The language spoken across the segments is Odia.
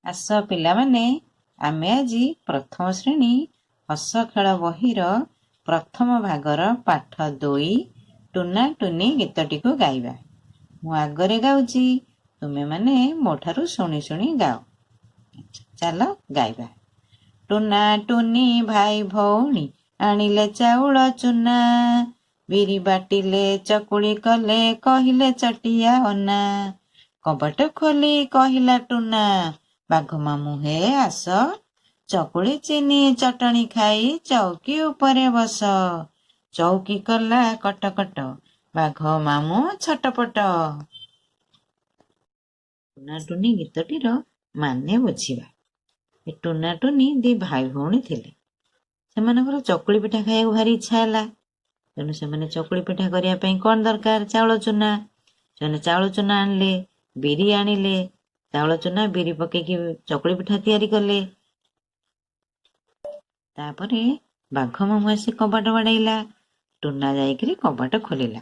ଆସ ପିଲାମାନେ, ଆମେ ଆଜି ପ୍ରଥମ ଶ୍ରେଣୀ ହସ ଖେଳ ବହିର ପ୍ରଥମ ଭାଗର ପାଠ 2 ଟୁନା ଟୁନି ଗୀତଟିକୁ ଗାଇବା। ମୁଁ ଆଗରେ ଗାଉଛି, ତୁମେମାନେ ମୋ ଠାରୁ ଶୁଣି ଶୁଣି ଗାଅ। ଚାଲ ଗାଇବା। ଟୁନା ଟୁନି ଭାଇ ଭଉଣୀ ଆଣିଲେ ଚାଉଳ ଚୁନା, ବିରି ବାଟିଲେ ଚକୁଳି କଲେ, କହିଲେ ଚଟିଆ ଅନା। କବାଟ ଖୋଲି କହିଲା ଟୁନା, ବାଘ ମାମୁଁ ହେ ଆସ, ଚକୁଳି ଚିନି ଚଟଣି ଖାଇ ଚଉକି ଉପରେ ବସ। ଚଉକି କଲା କଟକଟ, ବାଘ ମାମୁଁ ଛଟପଟ। ଟୁନା ଟୁନି ଗୀତଟିର ମାନେ ବୁଝିବା। ଏ ଟୁନା ଟୁନି ଦି ଭାଇ ଭଉଣୀ ଥିଲେ। ସେମାନଙ୍କର ଚକୁଳି ପିଠା ଖାଇବାକୁ ଭାରି ଇଚ୍ଛା ହେଲା। ତେଣୁ ସେମାନେ ଚକୁଳି ପିଠା କରିବା ପାଇଁ କ'ଣ ଦରକାର? ଚାଉଳ ଚୁନା। ସେମାନେ ଚାଉଳ ଚୁନା ଆଣିଲେ, ବିରି ଆଣିଲେ। ଚାଉଳ ଚୁନା ବିରି ପକେଇକି ଚକୁଳି ପିଠା ତିଆରି କଲେ। ତାପରେ ବାଘ ମାମୁଁ ଆସି କବାଟ ବାଡ଼େଇଲା। ଟୁନା ଯାଇକିରି କବାଟ ଖୋଲିଲା।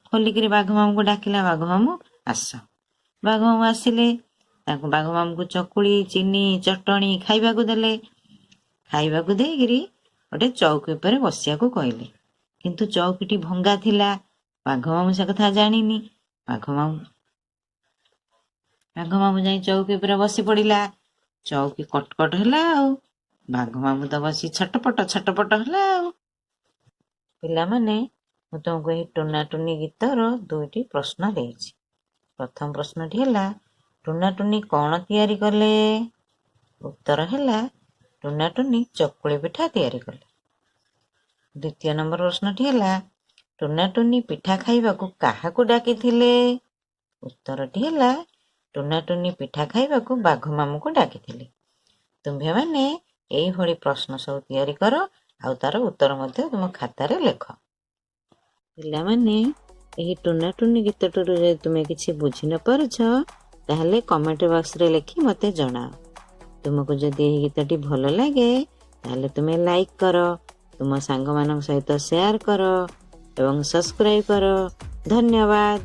ଖୋଲିକିରି ବାଘ ମାମୁଁକୁ ଡାକିଲା, ବାଘ ମାମୁଁ ଆସ। ବାଘ ମାମୁଁ ଆସିଲେ। ତାଙ୍କୁ ବାଘ ମାମୁଁକୁ ଚକୁଳି ଚିନି ଚଟଣି ଖାଇବାକୁ ଦେଲେ। ଖାଇବାକୁ ଦେଇକିରି ଗୋଟେ ଚଉକି ଉପରେ ବସିବାକୁ କହିଲେ। କିନ୍ତୁ ଚଉକିଟି ଭଙ୍ଗା ଥିଲା। ବାଘ ମାମୁଁ ସେ କଥା ଜାଣିନି। ବାଘ ମାମୁଁ ଯାଇ ଚଉକି ଉପରେ ବସି ପଡ଼ିଲା। ଚଉକି କଟକଟ ହେଲା ଆଉ ବାଘ ମାମୁଁ ତ ବସି ଛଟପଟ ଛଟପଟ ହେଲା। ଆଉ ପିଲାମାନେ, ମୁଁ ତୁମକୁ ଏହି ଟୁନା ଟୁନି ଗୀତର ଦୁଇଟି ପ୍ରଶ୍ନ ଦେଇଛି। ପ୍ରଥମ ପ୍ରଶ୍ନଟି ହେଲା, ଟୁନା ଟୁନି କ'ଣ ତିଆରି କଲେ? ଉତ୍ତର ହେଲା, ଟୁନା ଟୁନି ଚକୁଳି ପିଠା ତିଆରି କଲେ। ଦ୍ୱିତୀୟ ନମ୍ବର ପ୍ରଶ୍ନଟି ହେଲା, ଟୁନା ଟୁନି ପିଠା ଖାଇବାକୁ କାହାକୁ ଡାକିଥିଲେ? ଉତ୍ତରଟି ହେଲା, ଟୁନା ଟୁନି ପିଠା ଖାଇବାକୁ ବାଘ ମାମୁଁକୁ ଡାକିଥିଲେ। ତୁମ୍ଭେମାନେ ଏଇଭଳି ପ୍ରଶ୍ନ ସବୁ ତିଆରି କର ଆଉ ତାର ଉତ୍ତର ମଧ୍ୟ ତୁମ ଖାତାରେ ଲେଖ। ପିଲାମାନେ, ଏହି ଟୁନା ଟୁନି ଗୀତଟିରୁ ଯଦି ତୁମେ କିଛି ବୁଝି ନ ପାରୁଛ, ତାହେଲେ କମେଣ୍ଟ ବକ୍ସରେ ଲେଖି ମୋତେ ଜଣାଅ। ତୁମକୁ ଯଦି ଏହି ଗୀତଟି ଭଲ ଲାଗେ, ତାହେଲେ ତୁମେ ଲାଇକ୍ କର, ତୁମ ସାଙ୍ଗମାନଙ୍କ ସହିତ ସେୟାର କର ଏବଂ ସବସ୍କ୍ରାଇବ୍ କର। ଧନ୍ୟବାଦ।